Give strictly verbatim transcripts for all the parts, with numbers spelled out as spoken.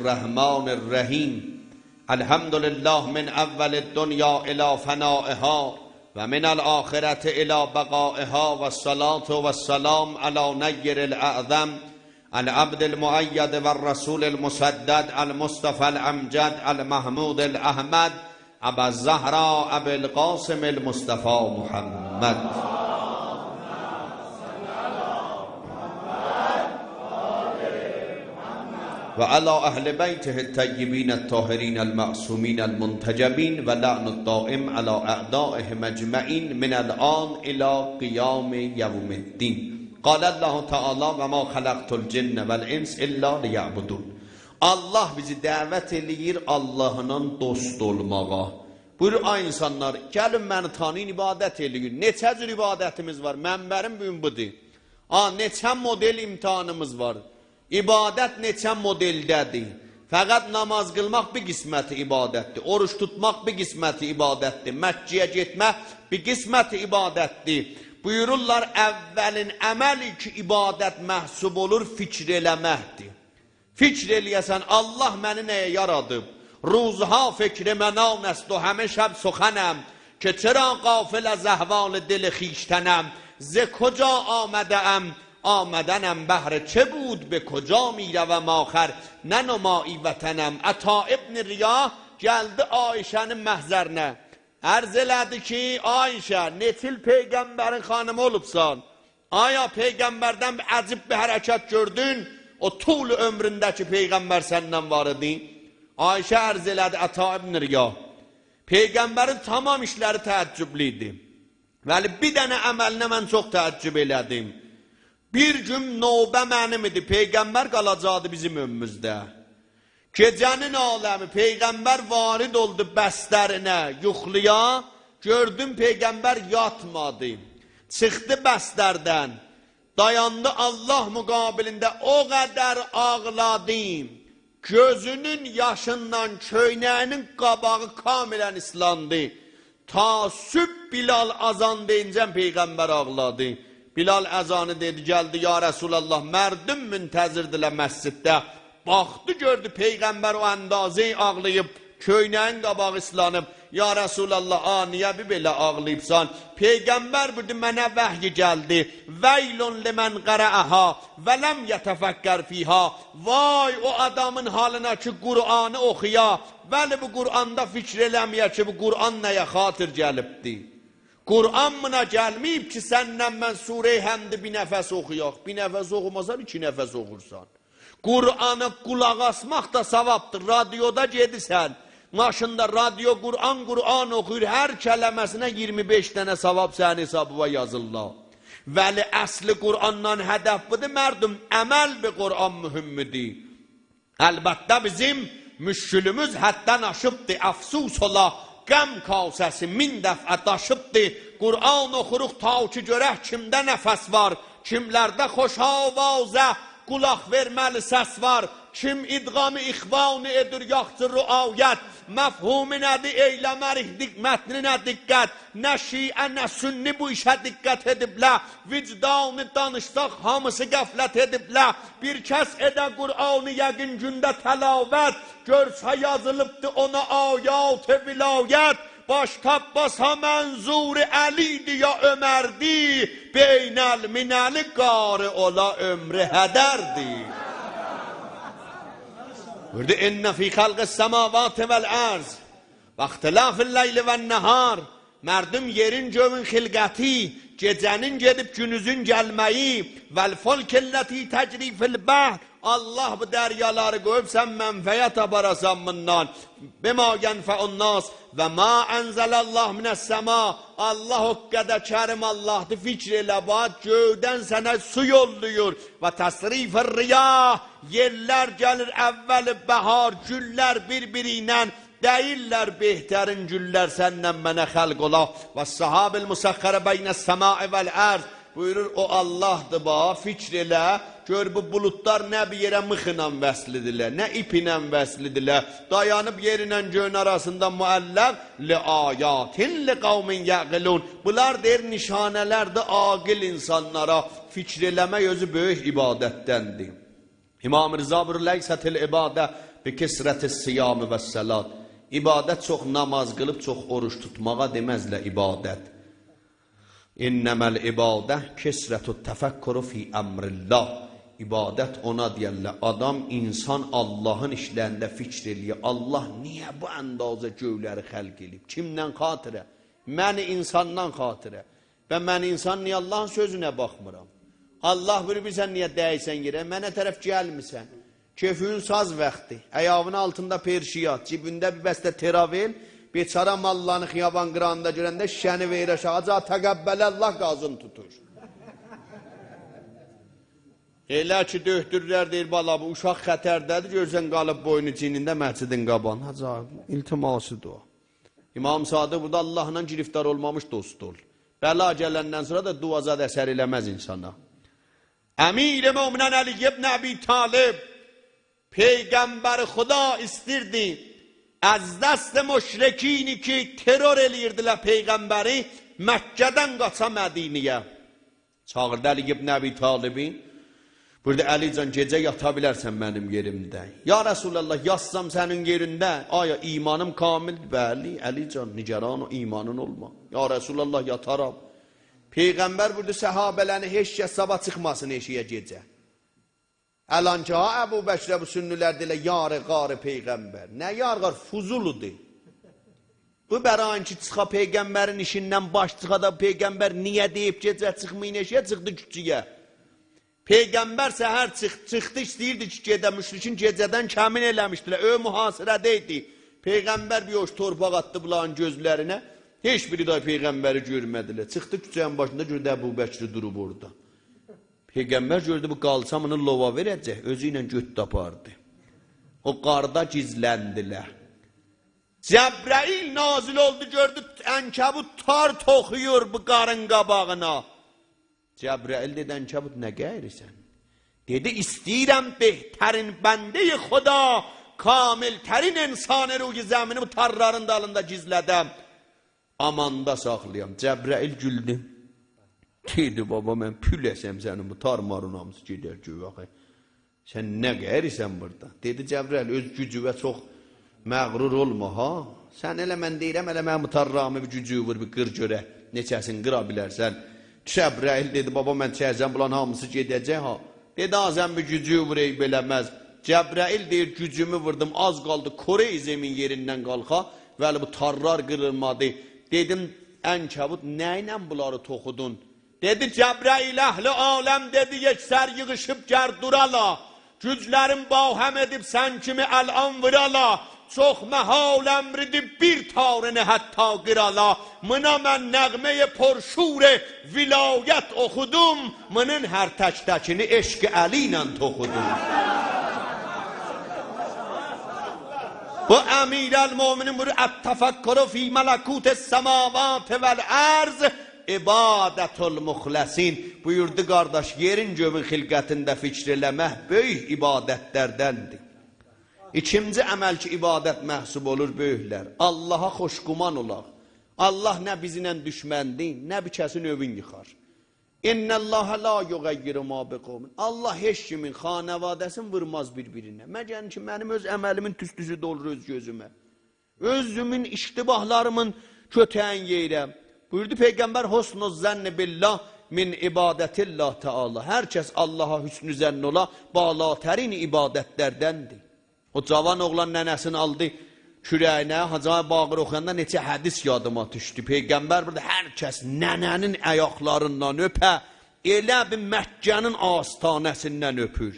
الرحمن الرحیم. الحمد لله من اول الدنیا الی فنائها و من الآخرة الی بقائها، و الصلاة و السلام علی نیر الاعظم، العبد المؤید و الرسول المسدد، المصطفی الامجد، المحمود الاحمد، ابا الزهرا، ابی القاسم المصطفی محمد. و علی اهل بیته الطیبین الطاهرین المعصومین المنتجبین، و لعن الدائم علی اعدائهم اجمعین من الآن الی قیام یوم الدین. قال الله تعالی: و ما خلقت الجن والانس الا لیعبدون. الله بیزی دعوت ائله‌ییر اللهلا دوست اولماغا. بویورور: آی اینسانلار، گلین منی تانییین، عبادت ائله‌یین. نئچه جور عبادتیمیز وار؟ منبریم بو گون بودور. آ، نئچه مدل امتحانیمیز وار؟ عبادت نئچه مدلده‌دیر؟ فقط نماز قیلماق بیر قسمتی عبادتدیر، اوروج توتماق بیر قسمتی عبادتدیر، مکه‌یه گئتمک بیر قسمتی عبادتدیر. بویورورلار، اولین عملی کی عبادت محسوب اولور، فکر ائله‌مکدیر. فکر ائله‌یه‌سن، الله منی نه‌یه یارادیب؟ روزها فکر من آن است و همه شب سخنم، که چرا غافل از احوال دل خویشتنم؟ ز کجا آمده‌ام؟ آمدنم بهر چه بود؟ به کجا می‌روم آخر؟ ننمایی وطنم. عطا ابن ریاح گلدی عایشه‌نین محضرینه. عرض ائله‌دی کی، عایشه، نئچه ایل پیغمبرین خانیمی اولوبسان؟ آیا پیغمبردن بیر عجیب بیر حرکت گؤردون؟ او طول عؤمرونده کی پیغمبر سنن وار ایدی. عایشه عرض ائله‌دی: عطا ابن ریاح، پیغمبرین تمام ایشلری تعجبلو ایدی. ولی بیر دنه عملینه من چوخ تعجب ائله‌دیم. بیر گون نوبه منیم ایدی، پیغمبر قالاجاقدی بیزیم ائویمیزده. گئجه‌نین عالمی، پیغمبر وارد اولدو بسترینه، یوخلویا. گؤردوم پیغمبر یاتمادی. چیخدی بستردن. دایاندی الله مقابلینده، او قدر آغلادی. گؤزونون یاشیندان کؤینه‌یینین قاباغی کاملاً ایسلاندی. تا صبح بلال اذان دئیینجن پیغمبر آغلادی. بلال اذانی دئدی، گلدی: «یا رسول‌الله، مردم منتظردیلر مسجدده.» باخدی، گؤردو پیغمبر او اندازه آغلاییب، کؤینه‌یین قاباغی ایسلانیب. «یا رسول‌الله، آ، نییه بیر بئله آغلاییبسان؟» پیغمبر بویوردو: «منه وحی گلدی: ویل لمن قرأها ولم یتفکر فیها.» وای او آدامین حالینا کی قرآنی اوخویا، ولی بو قرآندا فکر ائله‌مه‌یه کی بو قرآن نه‌یه خاطر گلیبدی. قرآن بونا گلمه‌ییب کی سنن من سوره‌ی حمدی بیر نفس اوخویاق. بیر نفس اوخوماسان، ایکی نفس اوخورسان. قرآنا قولاق آسماق دا ثوابدیر. رادیودا گئدیرسن، ماشیندا رادیو قرآن، قرآن اوخویور، هر کلمه‌سینه ایگیرمی بئش دنه ثواب سنین حسابیوا یازیرلار. ولی اصلی قرآندان هدف بودور، مردم، عمل به قرآن مهمدور. البته بیزیم مشکلیمیز حددن آشیبدی. افسوس اولا، غم کاسه‌سی مین دفعه داشیبدی. قرآن اوخوروق تا کی گؤرک کیمده نفس وار، کیملرده خوش آوازا قولاق وئرمه‌لی سس وار، کیم ادغام اخوانی ائدیر یاخچی رعایت. مفهومو نه‌دیر، ائیله‌مه‌ریک دق-، متنینه دقت. نه شیعه، نه سنی بو ایشه دقت ائدیبلر. وجدانی دانیشساق، هامیسی غفلت ائدیبلر. بیر کس ائده قرآن یقین گونده تلاوت، گؤرسه یازیلیبدی اونا آیات ولایت. باش تاپماسا منظور علی‌دی یا عمردی، بین‌المللی قاری اولا عمر حیدردی. بویوردو: «ان فی خلق السماوات والارض واختلاف اللیل والنهار.» مردم، یئرین گؤیون خلقتی، گئجه‌نین گئدیب گونوزون گلمه‌یی، «والفلک التی تجری فی البحر»، الله بو دریالاری قویوب سن منفعت آپاراسان بوندان، «بما ینفع الناس وما انزل الله من السماء». الله او قدر کریم اللهدیر، فکر ائله باخ، گؤیدن سنه سو یوللاییر. «وتصریف الریاح»، یئللر گلیر اول بهار، گوللر بیر-بیری ایله دئییرلر، بهترین گوللر سنن منه خلق اولا. «والسحاب المسخر بین السماء والارض». بویورور، او اللهدیر، باخ، فکر ائله، گؤر بو بولودلار نه بیر یئره میخلا وصلدیرلر، نه ایپله وصلدیرلر. دایانیب یئرله گؤیون آراسیندا معلق. «لآیات لقوم یعقلون». بونلار، دئییر، نشانه‌لردیر عاقل اینسانلارا. فکر ائله‌مک اؤزو بؤیوک عبادتدندیر. امام رضا بویورور: «لیست العبادة بکثرة الصیام والصلاة. عبادت چوخ نماز قیلیب، چوخ اوروج توتماغا دئمزلر عبادت. انما العبادة کثرة التفکر فی امر الله. عبادت اونا دئیرلر، آدام، انسان آللاهین ایشلرینده فیکر ائله‌ییر. آللاه نییه بو اندازه گؤیلری خلق ائله‌ییب؟ کیمله خاطره؟ منی انساندان خاطره. و من انسان نییه آللاهین سؤزونه باخمیرام؟ آللاه بویورور، بیلیرسن نییه دَییسن یئره؟ منه طرف گلمیرسن. کئفین ساز واختی. آیاغینین آلتیندا پرشیات، جیبینده بیر بسته تراول، بیچاره ماللانی خیابان قیراغیندا گؤرنده شیشه‌نی وئریر آشاغی، «حاجی، تقبل الله»، گازین توتور. ائله کی دؤکتورلر دئییر، «بالا، بو اوشاق خطرده‌دیر»، گؤرورسن قالیب بوینو چیینینده مسجدین قاباغیندا. «حاجی، التماس دعا.» امام صادق بویوردو، «آللاهلا گرفتار اولمامیش دوست اول.» بلا گلندن سونرا دا دعا زاد اثر ائله‌مز انسانا. امیرالمؤمنین علی ابن ابی‌طالب، پیغمبر خدا ایستیردی از دست مشرکینی کی ترور ائله‌ییردیلر پیغمبری، مکه‌دن قاچا مدینه‌یه. چاغیردی علی ابن ابی‌طالبی. بویوردو، «علی جان، گئجه یاتا بیلرسن منیم یئریمده؟» «یا رسول‌الله، یاتسام سنین یئرینده، آیا ایمانیم کاملدیر؟» «بلی، علی جان، نگران ایمانین اولما.» «یا رسول‌الله، یاتارام.» پیغمبر بویوردو، «صحابه‌لرینه هئچ کس صاباح چیخماسین ائشیگه گئجه.» الان کی ها ابوبکره بو سنی‌لر دئییرلر، یار غار پیغمبر. نه یار غار؟ فضولدور. بو برای اینکی چیخا پیغمبرین ایشیندن باش چیخا دا، پیغمبر نییه دئییب گئجه چیخمایین ائشیگه، چیخدی کوچه‌یه. پیغمبر سحر چیخ-، چیخدی، ایسته‌ییردی کی گئده، مشرکین گئجه‌دن کمین ائله‌میشدیلر. ائو محاصره‌ده ایدی. پیغمبر بیر اوووج تورپاق آتدی بونلارین گؤزلرینه. هئچ بیری ده پیغمبری گؤرمه‌دیلر. چیخدی کوچه‌نین باشیندا، گؤردو ابوبکری دوروب اورادا. پیغمبر گؤردو بو قالچا بونو لووا وئره‌جک، اؤزو ایله گؤتدو آپاردی. او غاردا گیزلندیلر. جبرئیل نازل اولدو، گؤردو عنکبوت تار توخویور بو غارین قاباغینا. جبرئیل دئدی، «عنکبوت، نه قاییریرسان؟» دئدی، «ایسته‌ییرم بهترین بنده‌ی خدا، کامل‌ترین انسان روی زمینی بو تارلارین دالیندا گیزلدم، آماندا ساخلایام.» جبرئیل گولدو. دئدی، «بابا، من پوله‌سم سنین بو تار مارین هامیسی گئدر گؤیه آخی. سن نه قاییریرسان بورادا؟» دئدی، «جبرئیل، اؤز گوجووه چوخ مغرور اولما ها. سن ائله من دئییرم، ائله منیم بو تارلاریمی بیر گوجووو وور، بیر قیر گؤرک، نئچه‌سینی قیرا بیلرسن.» جبرئیل دئدی، «بابا، من چکسم بونلارین هامیسی گئده‌جک ها.» دئدی، «آ، سن بیر گوجووو وور، عیب ائله‌مز.» جبرئیل دئییر، گوجومو ووردوم، آز قالدی کره زمین یئریندن قالخا، ولی بو تارلار قیریلمادی. دئدیم، «عنکبوت، نه ایله بونلاری توخودون؟» دئدی، «جبرئیل، اهل عالم، دئدی، یکسر ییغیشیب گر دورالار، گوجلرین باهم ائدیب سن کیمی الان وورالار، چوخ محال امریدی بیر تارینی حتی قیرالار. مونا من نغمه‌ی پرشور ولایت اوخودوم، مونون هر تک‌تکینی عشق علی ایله توخودوم.» بو امیرالمؤمنین بویورور، «التفکر فی ملکوت السماوات والارض عبادة المخلصین.» بویوردو، قارداش، یئرین گؤیون خلقتینده فیکر ائله‌مک بؤیوک عبادتلردندیر. ایکینجی عمل کی عبادت محسوب اولور، بؤیوکلر، آللاها خوش‌گمان اولاق. آللاه نه بیزیمله دوشمندیر، نه بیر کسین ائوین ییخار. «ان الله لا یغیر ما بقوم.» آللاه هئچ کیمین خانواده‌سینی وورماز بیر-بیرینه. مگر کی منیم اؤز عملیمین توستوسو دولور اؤز گؤزومه، اؤزومون اشتباهلاریمین کؤتگین یئییرم. بویوردو پیغمبر، «حسن الظن بالله من عبادة الله تعالی.» هر کس آللاها حسن ظن اولا، بالاترین عبادتلردندیر. او جاوان اوغلان ننه‌سینی آلدی کوره‌یینه، حاجی آقا باقر اوخویاندا نئچه حدیث یادیما دوشدو. پیغمبر بویوردو، هر کس ننه‌نین آیاقلاریندان اؤپه، ائله بیل مکه‌نین آستانه‌سیندن اؤپور.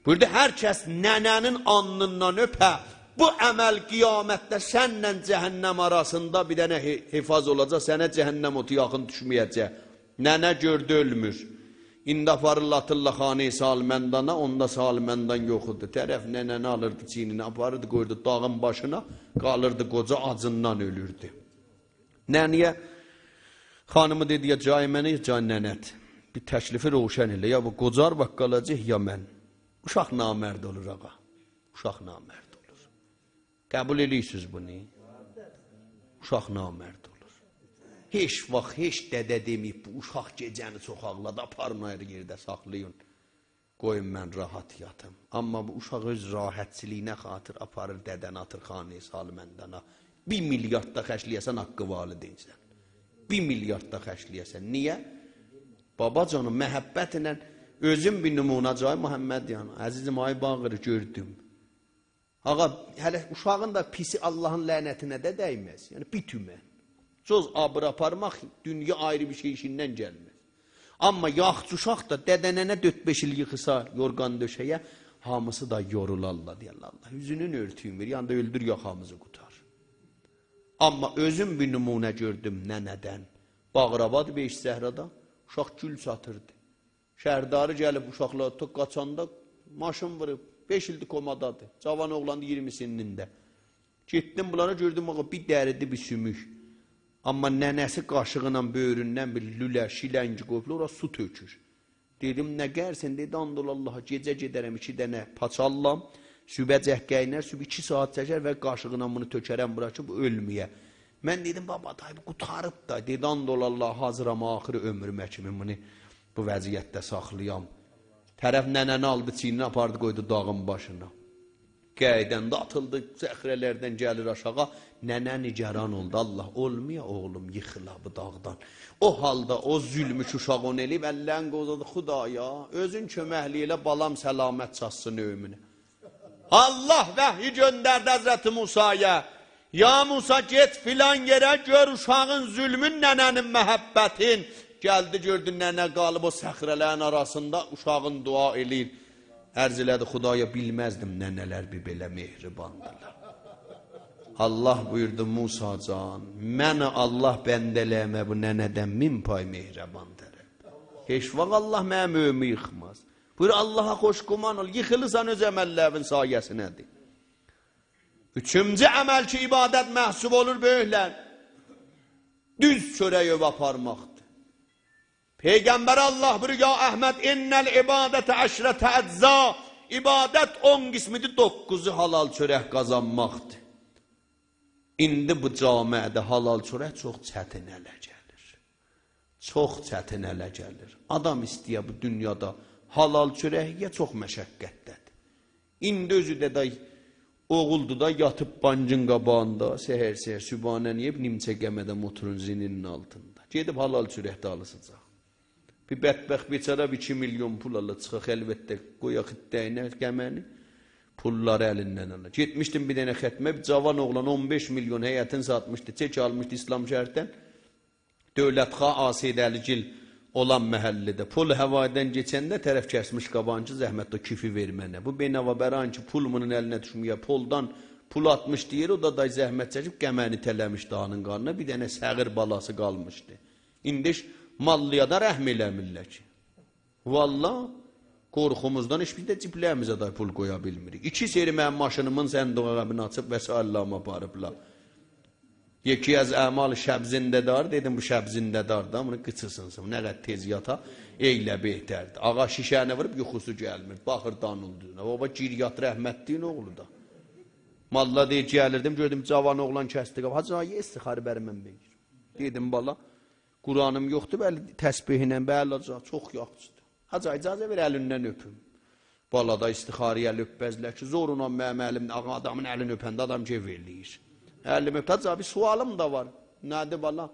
بویوردو، هر کس ننه‌نین آلنیندان اؤپه، بو عمل قیامتده سنله جهنم آراسیندا بیر دنه حی-، حفاظ اولاجاق، سنه جهنم اوتو یاخین دوشمه‌یه‌جک. ننه گؤردو اؤلمور. ایندی آپاریرلار، آتیرلار خانه‌ی سالمندانا، اوندا سالمندان یوخ ایدی. طرف ننه‌نی آلیردی چیینینه، آپاریردی، قویوردو داغین باشینا، قالیردی قوجا آجیندان اؤلوردو. ننه‌یه خانیمی دئدی، یا جای منه، یا جای ننه‌دیر. بیر تکلیفی روشن ائله، یا بو قوجا آرواد قالاجاق، یا من. اوشاق نامرد اولور، آقا. اوشاق نامرد اولور. قبول ائله‌ییرسینیز بونو؟ اوشاق نامرد اولور. هئچ واخت هئچ دده دئمه‌ییب، بو اوشاق گئجه‌نی چوخ آغلادی، آپارین آیری یئرده ساخلایین. قویون من راحت یاتیم. آمما بو اوشاق اؤز راحتچیلیغینا خاطر آپاریر دده‌نی آتیر خانه‌ی سالمندانا. بیر میلیارد دا خرجله‌یه‌سن، حق والدین‌سن. بیر میلیارد دا خرجله‌یه‌سن. نییه؟ باباجانیم، محبتله اؤزون بیر نمونه، جای محمد یعنی. عزیزیم، آی باقری گؤردوم. آقا، هله اوشاغین دا پیسی آللاهین لعنتینه ده دیمز. یعنی، بیر تومن. جز آبیر آپارماق، دونیا آیری بیر شئی ایشیندن گلمز. آمما یاخشی اوشاق دا دده ننه دؤرد-بئش ایل ییخیلسا یورغان دؤشه‌یه، هامیسی دا یورولارلار، دئیرلر: «آللاه، اوزونون اؤرتویون وئر، یا دا اؤلدور، یاخامیزی قوتار.» آمما اؤزوم بیر نمونه گؤردوم ننه‌دن. باقرآباد بهشت زهرادا اوشاق گول ساتیردی. شهرداری گلیب اوشاقلاری توتوب قاچاندا ماشین ووروب، بئش ایلدیر کومادادیر. جاوان اوغلاندی، اییرمی سنّینده. گئتدیم بونلارا، گؤردوم، آقا، بیر دری‌دیر، بیر سوموک. آمما ننه‌سی قاشیغینان بؤیروندن بیر لوله، شیلنگی قویوبلار، اورا سو تؤکور. دئدیم: «نه قدرسن؟» دئدی: «آند اولا آللاها، گئجه گئدرم ایکی دنه پاچ آللام، صوبحه‌جک قئینر، صوبح ایکی ساعات چکر و قاشیغینان بونو تؤکرم بورا کی، بو اؤلمه‌یه.» من دئدیم: «بابا، دای بو قوتاریب دا.» دئدی: «آند اولا آللاها، حاضیرام آخر عؤمرومه کیمی بونو بو وضعیتده ساخلایام.» طرف ننه‌نی آلدی، چیینینه آپاردی، قویدو داغین باشینا. قئییدنده آتیلدی، صخره‌لردن گلیر آشاغی. ننه نگران اولدو: «آللاه، اولمایا اوغلوم ییخیلا بو داغدان.» او حالدا او ظلمو کی اوشاق اونا ائله‌ییب، اللرینی قووزادی: «خدایا، اؤزون کؤمکلیک ائله، بالام سلامت چاتسین ائوینه.» آللاه وحی گؤندردی حضرت موسایا: «یا موسی، گئت فلان یئره، گؤر اوشاغین ظلمون، ننه‌نین محبتین.» گلدی، گؤردو ننه قالیب او صخره‌لرین آراسیندا، اوشاغین دعا ائله‌ییر. عرض ائله‌دی: «خدایا، بیلمزدیم ننه‌لر بیر بئله مهرباندیلار. آللاه بویوردو: موسی جان، من آللاه بنده‌لریمه بو ننه‌دن مین پای مهربان‌ترم. هئچ واخت آللاه منیم ائویمی ییخماز.» بویورور: آللاها خوش گمان اول، ییخیلیرسان اؤز عمللرین سایه‌سینه‌دیر. اوچونجو عمل کی عبادت محسوب اولور، بؤیوکلر، دوز چؤرک ائوه آپارماقدیر. پیغمبر آللاه بویورور: «یا احمد، ان العبادة عشرة اجزاء.» عبادت اون قسمیدی، دوققوزو حلال چؤرک قازانماقدیر. ایندی بو جامعه‌ده حلال چؤرک چوخ چتین اله گلیر. چوخ چتین اله گلیر. آدام ایسته‌یه بو دونیادا حلال چؤرک یئیه، چوخ مشقتده‌دیر. ایندی اؤزو ده دای اوغولدور دا، یاتیب بانکین قاباغیندا، سحر-سحر سبحانه‌نی یئییب، نیمچه قمه‌ده موتورون زینینین آلتیندا. گئدیب حلال چؤرک دالیسیجاق. بیر بدبخت بیچاره بیر ایکی میلیون پول آلیر، چیخا خلوتده قویا خیرتده‌یینه قمه‌نی، پوللاری الیندن آلیر. گئتمیشدیم بیر دنه ختمه، بیر جاوان اوغلان اون بئش میلیون هیئتین ساتمیشدی، چک آلمیشدی اسلامشهردن. دؤولت‌خواه، آ سیدعلی‌گیل اولان محله‌ده. پل هوایی‌دن کئچنده طرف کسمیش قاباغینی کی زحمت، او کیفی وئر منه. بو بینوا برای اینکه پول بونون الینه دوشمه‌یه، پلدان پول آتمیشدی یئره، او دا دای زحمت چکیب قمه‌نی ایته‌له‌میشدی آنین قارنینا. بیر دنه صغیر بالاسی قالمیشدی. ایندی هئچ ماللییا دا رحم ائله‌میرلر کی. والله، قورخوموزدان هئچ بیز ده جیبلریمیزه دای پول قویا بیلمیریک. ایکی سری منیم ماشینیمین صندوق عقبینی آچیب وسایل‌لاریمی آپاریبلار. یکی از اعمال شب‌زنده‌دار، دئدیم: «بو شب‌زنده‌دار دا، بونو قیچیسین، نه قدر تئز یاتا، ائله بهتردیر.» آقا شیشه‌نی ووروب، یوخوسو گلمیر، باخیر دان اولدوغونا. بابا، گیر یات، رحمتلیگین اوغلو دا. ماللا دئییر، گلیردیم، گؤردوم جاوان اوغلان کسدی قاپی. «حاجی آقا، یه استخاره بر من بگیر.» دئدیم: «بالا، قرآنیم یوخدور، بلی، تسبیحینن؟» «بلی، حاجی آقا، چوخ یاخشیدیر.» «حاجی آقا، اجازه وئر، الیندن اؤپوم.» بالادا استخاره‌یه ال اؤپمزلر کی، زورونان منیم الیم، آقا، آدامین الینی اؤپنده آدام کئف ائله‌ییر. الینی اؤپدو. «حاجی آقا، بیر سؤالیم دا وار.» «نه‌دیر، بالا؟»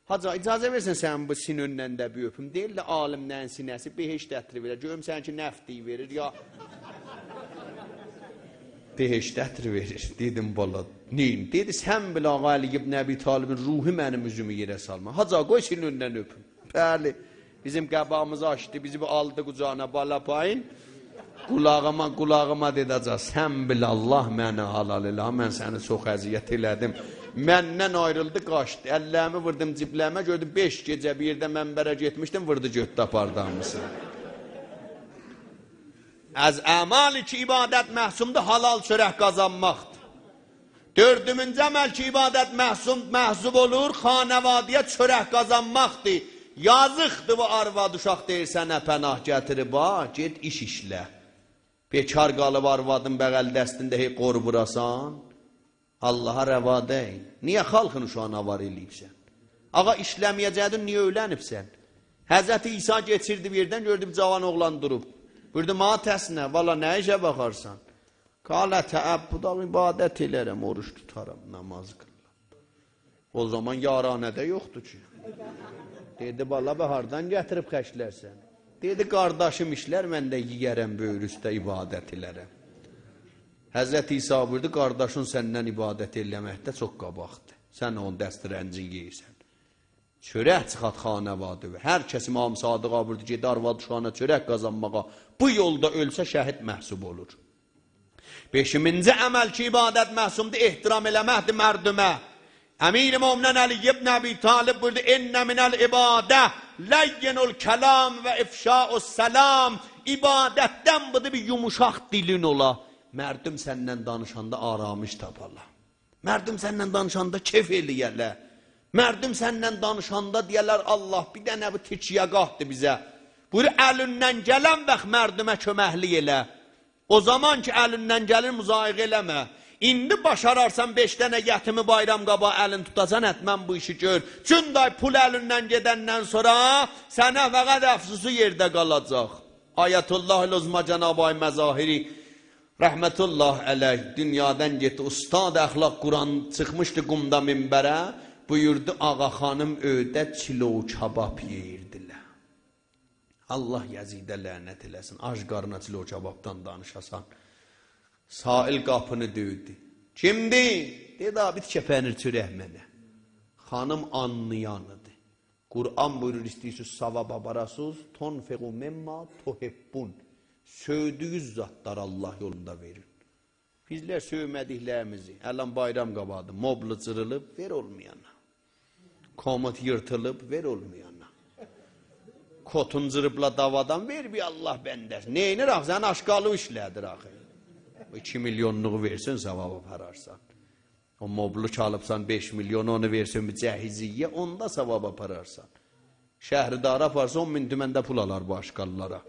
«حاجی آقا، اجازه وئرسن، سنین بو سینه‌ندن ده بیر اؤپوم.» دئییرلر عالم ننه‌نین سینه‌سی بهشت عطری وئرر. گؤروم سنینکی نفت وئریر یا بهشت عطری وئریر. دئدیم: «بالا، نئینیم؟» دئدی: «سن بیله آقا علی ابن ابی‌طالبین روحو منیم اوزومو یئره سالماز.» «حاجی آقا، قوی سینه‌ندن اؤپوم.» بلی، بیزیم قاباغیمیزی آچدی، بیزی بیر آلدی قوجاغینا بالا پایین. قولاغیما، قولاغیما دئدی: «حاجی آقا، سن بیله آللاه منی حلال ائله، من سنی چوخ اذیت ائله‌دیم.» مندن آیریلدی، قاچدی. اللریمی ووردوم جیبلریمه، گؤردوم بئش گئجه بیر یئرده منبره گئتمیشدیم، ووردو گؤتدو آپاردی هامیسینی. از اعمالی کی عبادت محسوبدور، حلال چؤرک قازانماقدیر. دؤردومونجو عمل کی عبادت محسوب، محسوب اولور، خانواده‌یه چؤرک قازانماقدیر. یازیقدیر بو آرواد اوشاق، دئییر سنه پناه گتیریب ها، گئت ایش ایشله. بیکار قالیب آروادین بغل دستینده، هی قور ووراسان. آللاها روا دئییل. نییه خالقین اوشاغینی آواره ائله‌ییبسن؟ آقا، ایشله‌مه‌یه‌جکدین، نییه اؤیلنیبسن؟ حضرت عیسی کئچیردی بیر یئردن، گؤردو بیر جاوان اوغلان دوروب. بویوردو: «ما تسنیٰ، والا نه ایشه باخارسان؟» «قال: تعبد، عبادت ائلرم، اوروج توتارام، نماز قیلارام.» او زامان یارانه ده یوخدور کی. دئدی: «بالا، به هاردان گتیریب خرجلرسن؟» دئدی: «قارداشیم ایشلر، من ده یئیه‌رم، بؤیرو اوسته عبادت ائلرم.» حضرت عیسی بویوردو: «قارداشین سندن عبادت ائله‌مکده چوخ قاباقدیر. سن اونون دسترنجین یئییرسن.» چؤرک چیخارت خانواده‌وه. هر کس امام صادقا بویوردو: «گئت آرواد اوشاغینا چؤرک قازانماغا، بو یولدا اؤلسه شهید محسوب اولور.» بئشیمینجی عمل کی عبادت محسوبدور، احترام ائله‌مکدیر مردمه. امیرالمؤمنین علی ابن ابی‌طالب بویوردو: «ان من العبادة لین الکلام و افشاء السلام.» عبادتدن بودور بیر یوموشاق دیلین اولا. مردم سنن دانیشاندا آرامش تاپالار. مردم سنن دانیشاندا کئف ائله‌یه‌لر. مردم سنن دانیشاندا دئیه‌لر: «الله، بیر دنه بو تکیه‌گاهدیر بیزه.» بویورور، الیندن گلن واخت مردمه کؤمکلیک ائله. او زامان کی الیندن گلیر، مضایقه ائله‌مه. ایندی باشارارسان بئش دنه یتیمی بایرام قاباغی الین توتاسان، حتماً بو ایشی گؤر. چون دای پول الیندن گئدندن سونرا سنه فقط افسوسو یئرده قالاجاق. آیت‌الله العظمی جناب آقای مظاهری رحمت الله علیه دونیادان گئتدی. استاد اخلاق قرآن چیخمیشدی قمدا منبره، بویوردو: «آقا خانیم ائوده چلو کباب یئییردیلر.» الله یزیده لعنت ائله‌سین، آج قارنینا چلو کبابدان دانیشاسان. سائل قاپینی دؤیدو. «کیمدیر؟» دئدی: «آقا، بیر تیکه پنیر چؤرک منه.» خانیم آنلایان ایدی. قرآن بویورور، ایسته‌ییرسینیز ثواب آپاراسینیز، «تنفقوا مما تحبون.» سؤیدویونوز زادلاری الله یولوندا وئرین. بیزلر سؤیمه‌دیکلریمیزی، الان بایرام قاباغیدیر، مبلو جیریلیب، وئر اولمایانا. کمد ییرتیلیب، وئر اولمایانا. کتون جیریبلار داوادان، وئر بیر الله بنده‌سی. نئینیر آخی؟ سنین آشغالین ایشله‌دیر آخی. او ایکی میلیونلوغو وئرسن، ثواب آپارارسان. او مبلو کی آلیبسان بئش میلیون، اونو وئرسن بیر جهیزیه‌یه، اوندا ثواب آپارارسان. شهرداری آپارسان، اون مین تومن ده پول آلار بو آشغاللارا.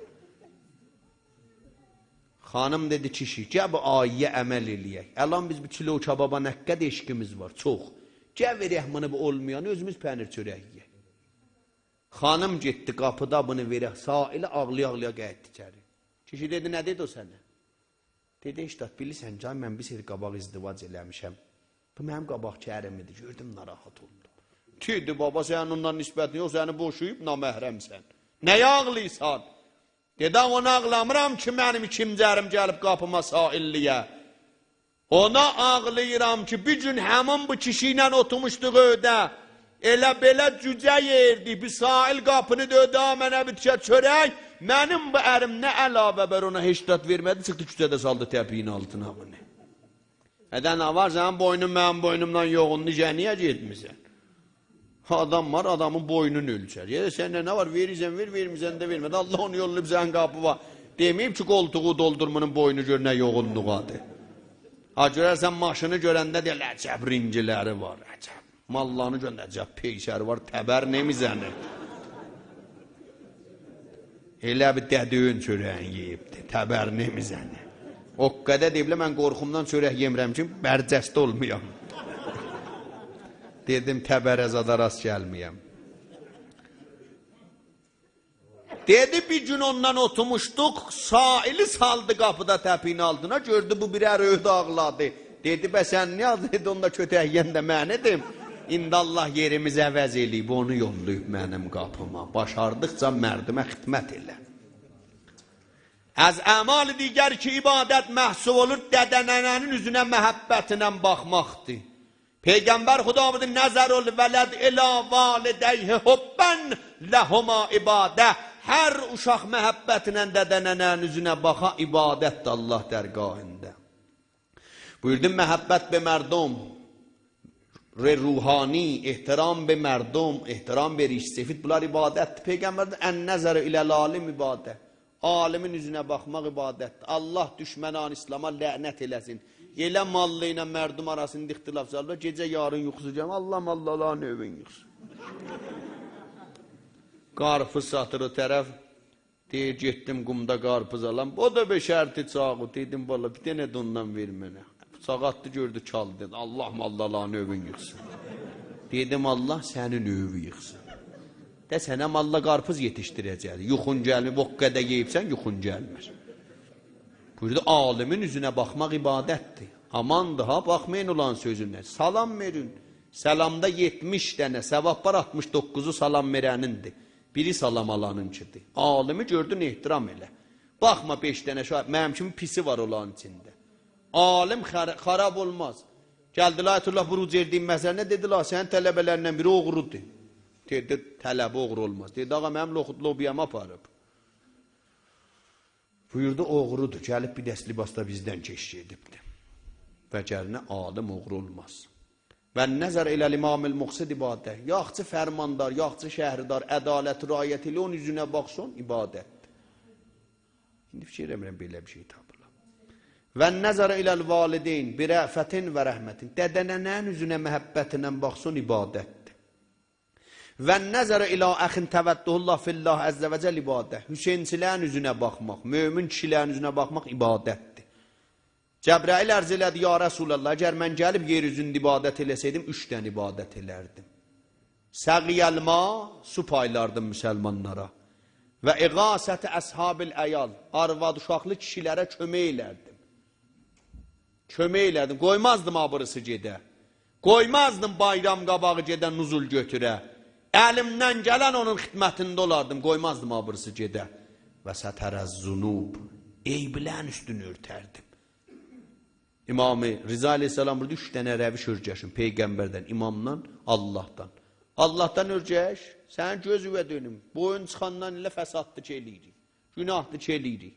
خانیم دئدی: «کیشی، گل بو آیه‌یه عمل ائله‌یک. الان بیز بو کیلو کبابا نه قدر عشقیمیز وار، چوخ. گل وئرک بونو بو اولمایانا، اؤزوموز پنیر چؤرک یئیک.» خانیم گئتدی قاپیدا بونو وئره سائله، آغلایا-آغلایا قاییتدی ایچری. کیشی دئدی: «نه دئدی او سنه؟» دئدی: «هئچ زاد، بیلیرسن کی، من بیر سری قاباق ازدواج ائله‌میشم. بو منیم قاباقکی اریم ایدی، گؤردوم ناراحت اولدوم.» دئدی: «بابا، سنین اوننان نسبتین یوخ، سنی بوشاییب، نامحرمسن. نه‌یه آغلاییرسان؟» دئدی: «اونا آغلامیرام کی منیم ایکینجی اریم گلیب قاپیما سائللییه. اونا آغلاییرام کی بیر گون همین بو کیشی ایله اوتورموشدوق ائوده. ائله بئله جوجه یئییردیک. بو سائل قاپینی دؤیدو، آ، منه بیر تیکه چؤرک. منیم بو اریم نه علاوه بر اونا هئچ زاد وئرمه‌دی، چیخدی کوچه‌ده سالدی تپیگین آلتینا بونو.» ائ ده نه وار، سنین بوینون منیم بوینومدان یوغوندور، ایشه نییه گئتمیسن؟ آدام وار، آدامین بوینونو اؤلچر. یا سنده نه وار، وئریرسن وئر، وئرمیرسن ده وئرمه ده. الله اونو یوللاییب سنین قاپیوا. دئمه‌ییب کی قولتوغو دولدور بونون بوینو، گؤر نه یوغونلوغادیر. ها، گؤررسن ماشینی گؤرنده دئیرلر: «عجب رنگلری وار، عجب.» ماللانی گؤرنده: «عجب پیکری وار، تبر نمی‌زنه.» ائله بیل دده‌نین چؤره‌یینی یئییبدی، تبر نمی‌زنه. او قدر دئییبلر، من قورخومدان چؤرک یئمیرم کی برجسته اولمایام. دئدیم تبره زادا راست گلمه‌یم. دئدی: «بیر گون اوننان اوتورموشدوق، سائلی سالدی قاپیدا تپیگین آلتینا، گؤردو بو بیر ار ائوده آغلادی. دئدی: به سن نییه آغلاییردین؟ اوندا کؤتک یئین ده من ایدیم. ایندی الله یئریمیزی عوض ائله‌ییب، اونو یوللاییب منیم قاپیما. باشاردیقجا مردمه خدمت ائله.» از اعمال دیگر کی عبادت محسوب اولور، دده ننه‌نین اوزونه محبتله باخماقدیر. پیغمبر خدا بویوردو: «نظر الولد الی والدیه حباً لهما عبادة.» هر اوشاق محبتله دده ننه‌نین اوزونه باخا، عبادتدیر الله درگاهیندا. بویوردو: محبت به مردم، ر-، روحانی، احترام به مردم، احترام به ریش‌سفید، بونلار عبادتدیر. پیغمبر دئدی: «النظر الی العالم عبادة.» عالمین اوزونه باخماق عبادتدیر. الله دشمنان اسلاما لعنت ائله‌سین. ائله ماللا ایله مردم آراسیندا اختلاف سالیبلار، گئجه یارین یوخوسو گلمیر، الله ماللالارین ائوین ییخسین. قارپیز ساتیر او طرف، دئییر: «گئتدیم قمدا قارپیز آلام.» «او دا به شرط چاقو.» دئدیم: «والله بیر دنه ده اوندان وئر منه.» بیچاغی آتدی، گؤردو چالدی، دئدی: «الله ماللالارین ائوین ییخسین.» دئدیم: «الله سنین ائویوی ییخسین. ده سنه ماللا قارپیز یئتیشدیره‌جک. یوخون گلمیر، او قدر یئییبسن، یوخون گلمیر.» بویوردو، عالمین اوزونه باخماق عبادتدیر. آماندیر ها، باخمایین اولارین سؤزونه. سلام وئرین. سلامدا یئتمیش دنه ثواب وار، آلتمیش دوققوزو سلام وئرنیندیر. بیری سلام آلانینکیدیر. عالمی گؤردون، احترام ائله. باخما بئش دنه شاگرد، منیم کیمی پیسی وار اولارین ایچینده. عالم خر-، خراب اولماز. گلدیلر، آیت‌الله بروجردی‌نین مثلینه، دئدیلر، سنین طلبه‌لریندن بیری اوغرودور. دئدی، طلبه اوغرو اولماز. دئدی، آقا، منیم نخود لوبیاما آپاریب. بویوردو، اوغرودور، گلیب بیر دست لباس دا بیزدن کئچ گئدیبدیر. وگرنه عالم اوغرو اولماز. «والنظر الی الامام المقسط عبادة». یاخچی فرماندار، یاخچی شهردار، عدالت رعایت ائله‌یه، اونون اوزونه باخسان، عبادتدیر. ایندی فیکیر ائله‌میرم بئله بیر شئی تاپیلا. «والنظر الی الوالدین برأفة ورحمة». دده‌ننه‌نین اوزونه محبتله باخسان، عبادتدیر. «والنظر الی اخ توده الله فی الله عز وجل عبادة». حسینچی‌لرین اوزونه باخماق، مؤمن کیشی‌لرین اوزونه باخماق عبادتدیر. جبرئیل عرض ائله‌دی: «یا رسول‌الله، اگر من گلیب یئر اوزونده عبادت ائله‌سئیدیم، اوچ دنه عبادت ائلردیم. سقی الماء، سو پایلاردیم مسلمانلارا. و اغاثة اصحاب العیال، آرواد اوشاقلی کیشی‌لره کؤمک ائلردیم. کؤمک ائلردیم، قویمازدیم آبیریسی گئده. قویمازدیم بایرام قاباغی گئده نزول گؤتوره. الیمدن گلن اونون خدمتینده اولاردیم، قویمازدیم آبیریسی گئده. و ستر الذنوب، عیب‌لرین اوستونو اؤرتردیم.» امام رضا علیه‌السلام بویوردو، اوچ دنه روش اؤرگشین: پیغمبردن، امامدان، اللهدان. اللهدان اؤرگش، سنین گؤزووه دؤنوم. بویون چیخاندان ائله فساددیر کی ائله‌ییریک، گناهدیر کی ائله‌ییریک.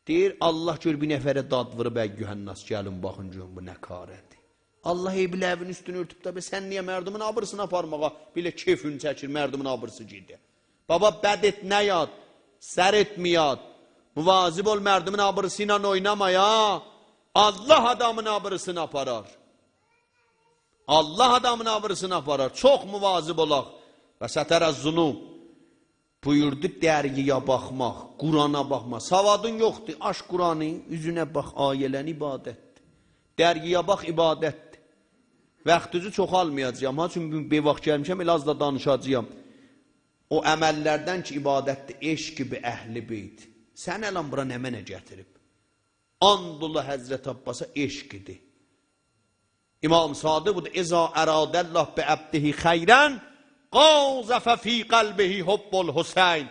دئییر، الله گؤر بیر نفره داد ووروب، «ایها الناس، گلین باخین گؤرون بو نه کاره‌دیر.» الله عیب‌لرین اوستونو اؤرتوب ده، به سن نییه مردمین آبیریسینی آپارماغا بئله کئفین چکیر، مردمین آبیریسی گئده؟ بابا، بد ائت نیاد، سر ائتمه یاد. مواظب اول، مردمین آبیریسی ایله اویناما ها. الله آدامین آبیریسینی آپارار. الله آدامین آبیریسینی آپارار. چوخ مواظب اولاق. و ستر الذنوب. بویوردو، درگی‌یه باخماق، قرآنا باخماق. سوادین یوخدور، آچ قرآنی، اوزونه باخ، آیه‌لرین، عبادتدیر. درگی‌یه باخ، عبادتدیر. واختینیزی چوخ آلمایاجاغام ها، چونکی بیر واخت گلمیشم، ائله آز دا دانیشاجاغام. او عمل‌لردن کی عبادتدیر، عشق به اهل بیت. سنی الان بورا نمنه گتیریب؟ آند اولا حضرت عباسا، عشقیدیر. امام صادق بویوردو: «اذا اراد الله بعبده خیراً، قذف فی قلبه حب الحسین.»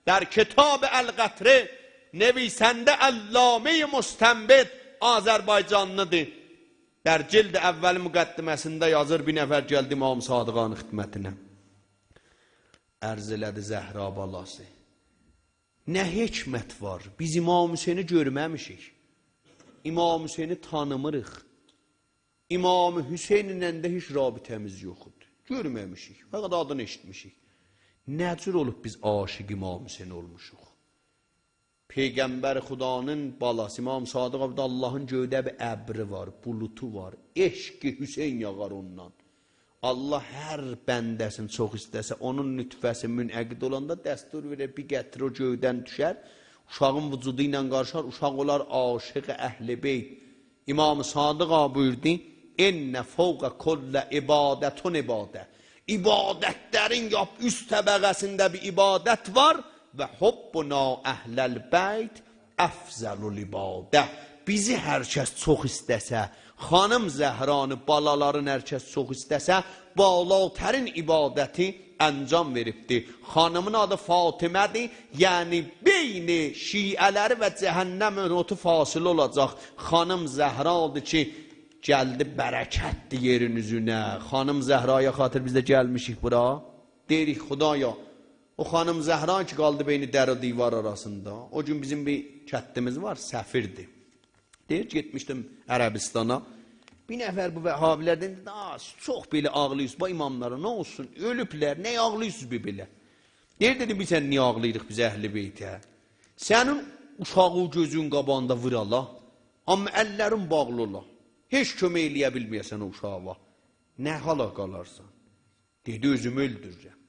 در کتاب القطره، نویسنده علامهٔ مستنبط آذربایجانلی‌دیر. در جلد اول مقدمه‌سینده یازیر، بیر نفر گلدی امام صادقین خدمتینه. عرض ائله‌دی: «زهرا بالاسی، نه حکمت وار؟ بیز امام حسینی گؤرمه‌میشیک. امام حسینی تانیمیریق. امام حسینله ده هئچ رابطه‌میز یوخدور. گؤرمه‌میشیک. فقط آدینی ائشیتمیشیک. نه جور اولوب بیز عاشق امام حسین اولموشوق؟» پیغمبر خدانین بالاسی امام صادق بویوردو: اللهین گؤیده بیر ابری وار، بولوتو وار. عشق حسین یاغار اوندان. الله هر بنده‌سینی چوخ ایسته‌سه، اونون نطفه‌سی منعقد اولاندا دستور وئرر، بیر قطره او گؤیدن دوشر، اوشاغین وجودو ایله قاریشار، اوشاق اولار عاشق اهل بیت. امام صادق آقا بویوردو: «ان فوق کل عبادة عبادة.» عبادت‌لرین لاپ اوست طبقه‌سینده بیر عبادت وار: «و حبنا اهل البیت افضل العبادة.» بیزی هر کس چوخ ایسته‌سه، خانیم زهرانی، بالالارین هر کس چوخ ایسته‌سه، بالاترین عبادتی انجام وئریبدی. خانیمین آدی فاطمه‌دیر، یعنی بین شیعه‌لری و جهنم اوتو فاصله اولاجاق. خانیم زهرادیر کی گلدی، برکتدیر یئرین اوزونه. خانیم زهرایا خاطر بیز ده گلمیشیک بورا. دئییریک: خدایا، او خانیم زهرا کی قالدی بین در و دیوار آراسیندا. او گون بیزیم بیر کتدیمیز وار، سفیردیر. دئییر، گئتمیشدیم عربستانا. بیر نفر بو وهابی‌لردن دئدی: «آ، سیز چوخ بئله آغلاییرسینیز، باخ اماملارا، نه اولسون؟ اؤلوبلر، نه آغلاییرسینیز بیر بئله؟» دئییر، دئدیم: «بیلمیرسن نییه آغلاییریق بیز اهل بیته؟ سنین اوشاغین گؤزون قاباغیندا وورالار، آمما اللرین باغلی اولا. هئچ کؤمک ائله‌یه بیلمه‌یه‌سن او اوشاغا. نه حالا قالارسان؟» دئدی: «اؤزومو اؤلدوررم.»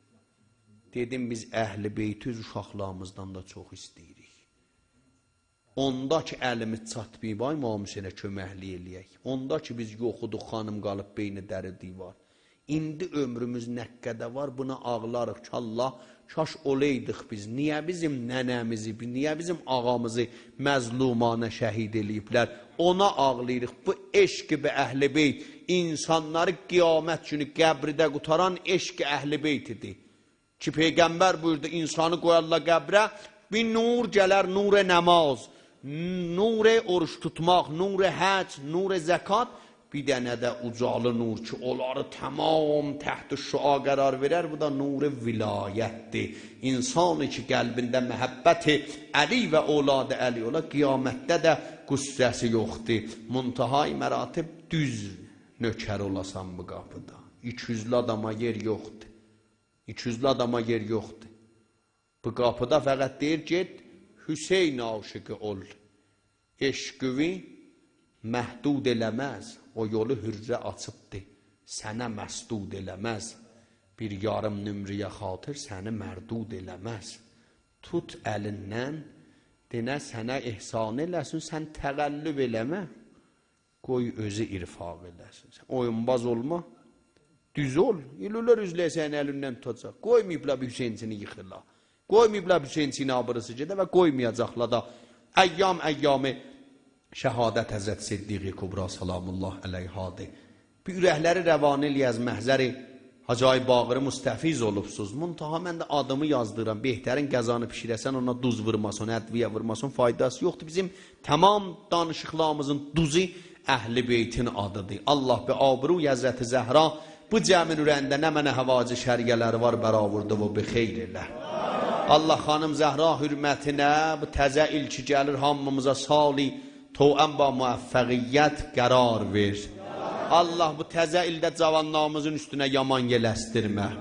دئدیم: «بیز اهل بیتی اؤز اوشاقلاریمیزدان دا چوخ ایسته‌ییریک. اوندا کی الیمیز چاتماییب، آی امام حسینه کؤمکلیک ائله‌یک. اوندا کی بیز یوخودوق، خانیم قالیب بین در و دیوار. ایندی عؤمروموز نه قدر وار، بونا آغلاریق کی، الله، کاش اولایدیق بیز. نییه بیزیم ننه‌میزی، بی-، نییه بیزیم آغامیزی مظلومانه شهید ائله‌ییبلر؟ اونا آغلاییریق. بو عشق به اهل بیت، اینسانلاری قیامت گونو قبرده قوتاران عشق اهل بیت ایدی. کی پیغمبر بویوردو، اینسانی قویارلار قبره، بیر نور گلر، نور نماز، نور اوروج توتماق، نور حج، نور زکات، بیر دنه ده اوجالی نور کی، اونلاری تمام تحت شعاع قرار وئرر، بو دا نور ولایتدیر. اینسانی کی، قلبینده محبت علی و اولاد علی اولا، قیامتده ده غصه‌سی یوخدور. منتهای مراتب دوز نؤکر اولاسان بو قاپیدا. ایکی اوزلو آداما یئر یوخدور. ایکی اوزلو آداما یئر یوخدور. بو قاپیدا فقط دئییر، گئت، حسین عاشقی اول. عشقیوی محدود ائله‌مز، او یولو حره آچیبدی، سنه مسدود ائله‌مز. بیر یاریم نمره‌یه خاطر سنی مردود ائله‌مز. توت الیندن، دئنه سنه احسان ائله‌سین، سن تقلب ائله‌مه. قوی اؤزو ارفاق ائله‌سین. سن اویونباز اولما. دوز اول. ائله اولار اوزله‌یه سنین الیندن توتاجاق. قویماییبلار بیر حسینچینی ییخیلا. قویماییبلار بیر حسینچینی آبیریسی گئده و قویمایاجاقلار دا. ایام ایام شهادت حضرت صدیقه کبری سلام الله علیهادیر. بیر اورکلری روان ائله‌یک، از محضر حاجی آقای باقری مستفیض اولوبسوز. منتها من ده آدیمی یازدیرام. بهترین غذانی بیشیره‌سن، اونا دوز وورماسان، ادویه وورماسان، فایداسی یوخدور. بیزیم تمام دانیشیقلاریمیزین دوزو اهل بیتین آدیدیر. الله به آبروی حضرت زهرا بو جمعین اوره‌یینده نمنه حوایج شرعیه‌لری وار، برآورده و به خیر ائله. الله خانیم زهرا حرمتینه بو تازه ایل کی گلیر، هامیمیزا سالی توأم با موفقیت قرار وئر. الله بو تازه ایلده جاوانلاریمیزین اوستونه یامان یئل اسدیرمه.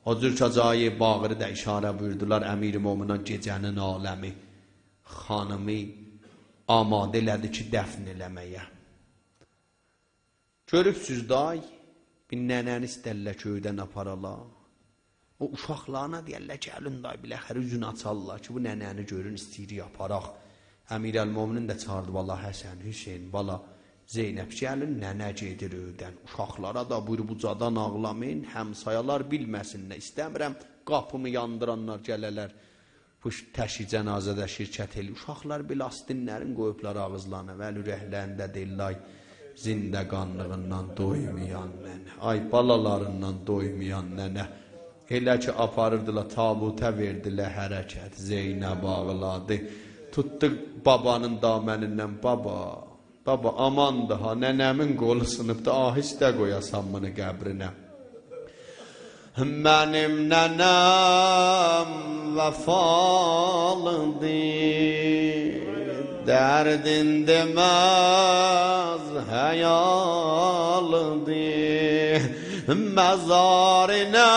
او جور کی حاجی باقری ده اشاره بویوردولار، امیر مومنان گئجه‌نین عالمی خانیمی آماده ائله‌دی کی دفن ائله‌مه‌یه. گؤروبسوز دای، بیر ننه‌نی ایسترلر کی ائودن آپارالار. او اوشاقلارینا دئیرلر کی، گلین دای، بالاخره اوزونو آچارلار کی بو ننه‌نی گؤرون، ایسته‌ییریک آپاراق. امیرالمؤمنین ده چاغیردی، بالا حسن، حسین، بالا زینب، گلین، ننه گئدیر ائودن. اوشاقلارا دا بویورور، اوجادان آغلامایین، همسایالار بیلمه‌سینلر. ایسته‌میرم قاپیمی یاندیرانلار گله‌لر، بو ش-، تشییع جنازه‌ده شرکت ائله‌ییر. اوشاقلار بئله آستینلرین قویوبلار آغیزلارینا، ولی اورکلرینده دئییرلر، آی زندگانلیغیندان دویمایان ننه، آی بالالاریندان دویمایان ننه. ائله کی آپاریردیلار، تابوته وئردیلر حرکت، زینب آغلادی. توتدو بابانین دامنیندن، بابا، بابا، آماندی ها، ننه‌مین قولو سینیبدی، آهسته قویاسان بونو قبرینه. منیم ننه‌م وفالیدیر، دردین دئمز حیالیدیر. مزارینا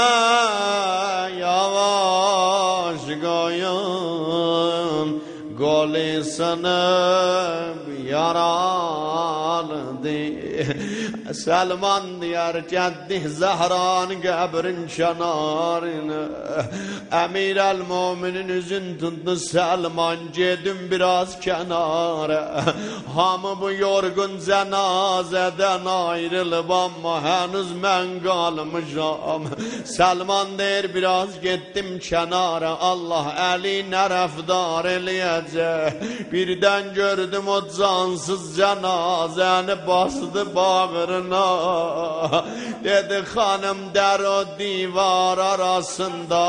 یاواش قویون، قولو سینیب یارالیدیر. سلمان دئیر، گلدیک زهرانین قبرین کنارینا. امیرالمؤمنین اوزون توتدو، سلمان، گئدین بیر آز کنارا. هامی بو یورغون جنازه‌دن آیریلیب، آمما هنوز من قالمیشام. سلمان دئییر، بیر آز گئتدیم کنارا، الله، علی نه رفتار ائله‌یه‌جک؟ بیردن گؤردوم او جانسیز جنازه‌نی باسدی باغرینا. دئدی، خانیم، در و دیوار آراسیندا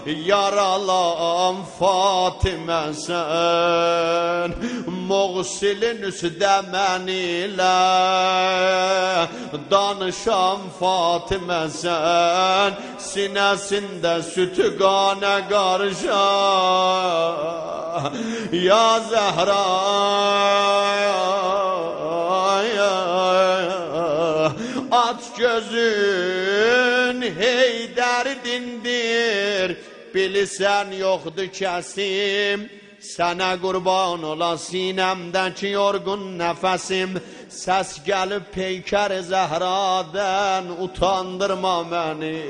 یارالان فاطمه‌سن، مغسلین اوسته من ایله دانیشان فاطمه‌سن، سینه‌سینده سوتو قانه قاریشان. یا زهرا، آچ گؤزون، حیدری دیندیر، بیلیرسن یوخدور کسیم، سنه قوربان اولا سینه‌مده‌کی یورغون نفسیم، سس گلیب پیکر زهرادان، اوتاندیرما منی.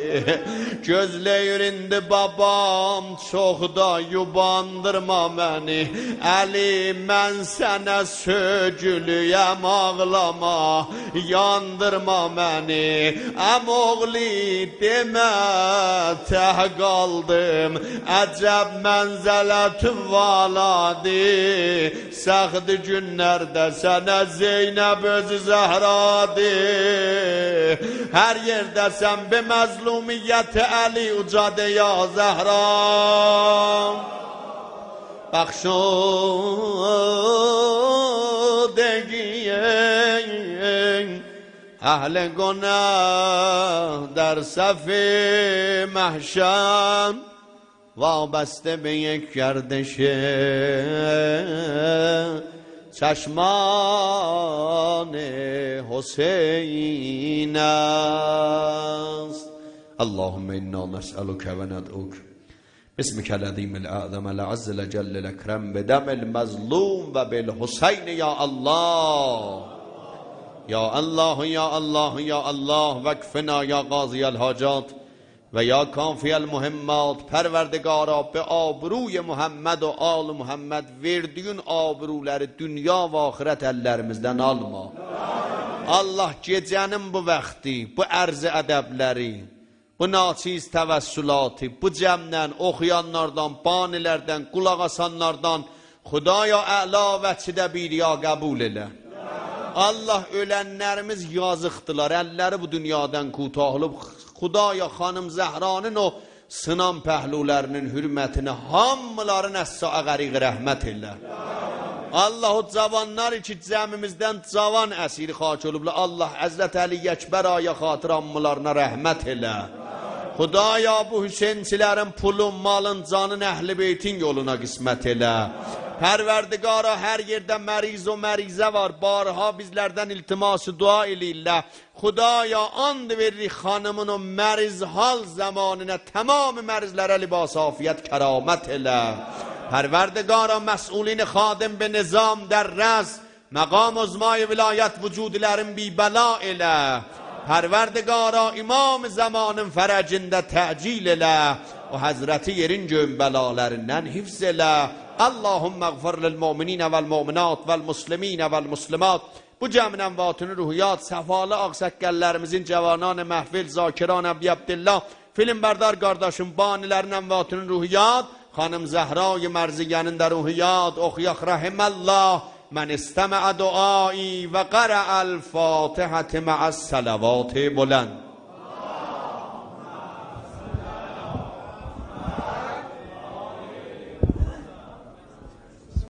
گؤزله‌ییر ایندی بابام، چوخ دا یوباندیرما منی. علی، من سنه سؤیگولویم، آغلاما، یاندیرما منی. عم‌اوغلو، دئمه تک قالدیم، عجب منزلت والادی. سخت گونلرده سنه زینب اؤزو زهرادی. هر یئرده‌سن، به مظلومیت علی اوجا دئ یا زهرا. بخشودگی اهل گناه در صف محشر، وابسته به یک گردش چشمان حسین است. اللهم انا نسألك و ندعوك باسمك العظيم الأعظم الأعز الأجل الأكرم بدم المظلوم و بالحسین یا الله. یا الله، یا الله، یا الله، واکفنا یا قاضی الحاجات و یا کافی المهمات. پروردگارا، به آبروی محمد و آل محمد وئردیگین آبرولاری دونیا و آخرت اللریمیزدن آلما. الله، گئجه‌نین بو واختی، بو عرض ادبلری، بو ناچیز توسلاتی، بو جمعدن، اوخویانلاردان، بانی‌لردن، قولاق آسانلاردان، خدایا، اعلا وجهده بیر ریا قبول ائله. الله، اؤلنلریمیز یازیقدیلار، اللری بو دونیادان کوتاه اولوب. خدایا، خانیم زهرانین او سینان پهلولرینین حرمتینه هامیلارین حسّا غریق رحمت ائله. الله، او جوانلار کی جمعیمیزدن جوان اسیر خاک اولوبلار، الله، حضرت علی اکبر آقایا خاطر هامیلارینا رحمت ائله. خدایا، بو حسینچی‌لرین پولون، مالین، جانین اهل بیتین یولونا قسمت ائله. پروردگارا، هر یئرده مریض و مریضه وار، بارها بیزلردن التماس دعا ائله‌ییرلر. خدایا، آند وئریریک خانیمین او مریض حال زمانینا، تمام مریضلره لباس عافیت کرامت ائله. پروردگارا، مسئولین خادم به نظام در رأس، مقام عظمای ولایت وجودلرین بی بلا ائله. پروردگارا، امام زمانین فرجینده تعجیل ائله. او حضرتی یئرین گؤیون بلالاریندان حفظ ائله. اللهم اغفر للمؤمنین والمؤمنات والمسلمین والمسلمات. بو جمعین امواتینین روحو یاد، صفالی آغ‌ساققاللاریمیزین، جوانان محفل، ذاکران ابی عبدالله، فیلمبردار قارداشیم، بانی‌لرین امواتینین روحو یاد، خانیم زهرای مرضیه‌نین ده روحو یاد. اوخویاق: رحم الله من استمع دعایی و قرأ الفاتحة مع الصلوات بلند.